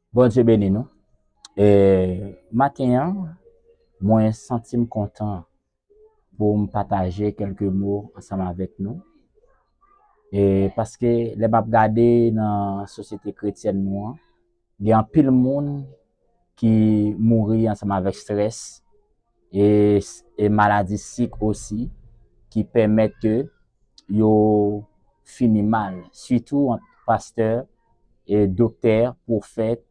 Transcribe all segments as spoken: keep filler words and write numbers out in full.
Bondye beni nou. E maten an, mwen santi m kontan pou m pataje kèlke mo ansanm avèk nou. E paske lè m ap gade nan sosyete kretyèn nou an, gen anpil moun ki mouri ansanm avèk strès e, e maladi sik osi ki pèmèt ke yo fini mal, sitou ant pastè e doktè, pwofèt,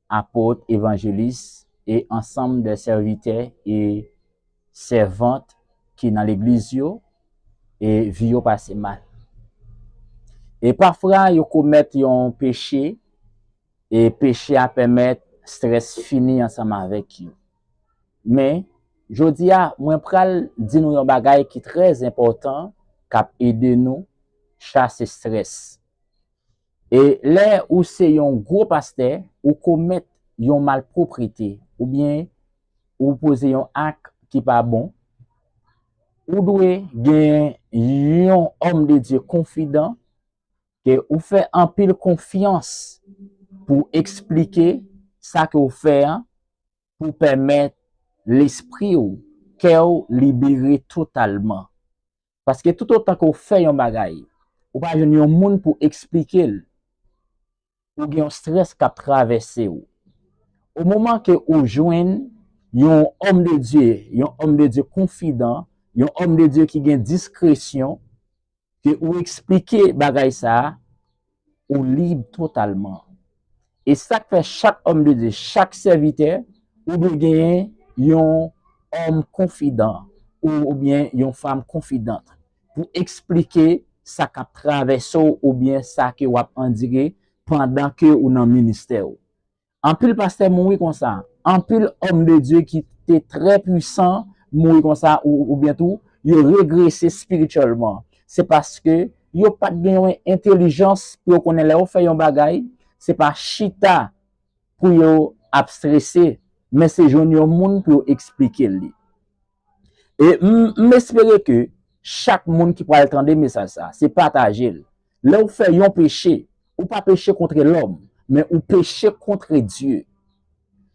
apot, evanjelis e ansanm de sèvitè e sèvant ki nan legliz yo e vi yo pase mal. E pafwa yo komèt yon peche e peche a pèmèt strès fini ansanm avèk yo. Men, jodi a, mwen pral di nou yon bagay ki trè enpòtan k ap ede nou chase strès. E lè ou se yon gwo pastè, ou komèt yon malpwoprete, oubyen ou poze yon ak ki pa bon, ou dwe gen yon òm de Dye konfidan ke ou fè anpil konfyans pou eksplike sa ke w fè an, pou pèmèt lespri w, kè w libere totalman. Paske toutotan ke w fè yon bagay, ou pa jwenn yon moun pou eksplike l, ou gen yon strès k ap travèse w. O moman ke ou jwenn yon òm de Dye, yon òm de Dye konfidan, yon òm de Dye ki gen diskresyon, ke ou eksplike bagay sa a, ou lib totalman. E sa k fè chak òm de Dye, chak sèvitè, ou dwe genyen yon òm konfidan ou, oubyen yon fanm konfidant pou eksplike sa k ap travèse w oubyen sa ke w ap andire pandan ke ou nan ministè w. Anpil pastè mouri konsa. Anpil òm de Dye ki te trè pwisan mouri konsa ou, oubyen tou, yo regrese espirityèlman. Se paske yo pa t gen yon entèlijans pou yo konnen lè yo fè yon bagay, se pa chita pou yo ap strese, men se jwenn yon moun pou yo eksplike l li. E m, m espere ke chak moun ki pral tande mesaj sa, se pataje l. Lè w fè yon peche, ou pa peche kont lòm, men ou peche kont Dye.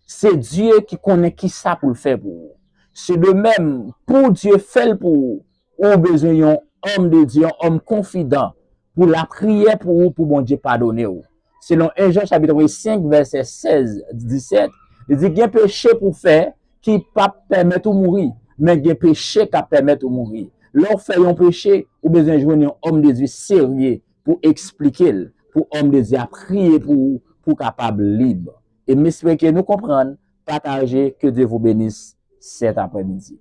Se Dye ki konnen ki sa pou l fè pou ou. Se de menm, pou Dye fè l pou ou, ou bezwen yon òm de Dye, yon òm konfidan, pou l ap priye pou ou, pou Bondye padone w. Selon en Jan chapit senk, vèsè sèz, disèt, li di, gen peche pou fè ki p ap pèmèt ou mouri, men gen peche k ap pèmèt ou mouri. Lè w fè yon peche, ou bezwen jwenn yon òm de Dye serye pou eksplike l, pou òm de Dye a priye pou ou, pou w kapab lib. E m espere ke nou konprann, pataje, que Dieu vous bénisse cet après-midi.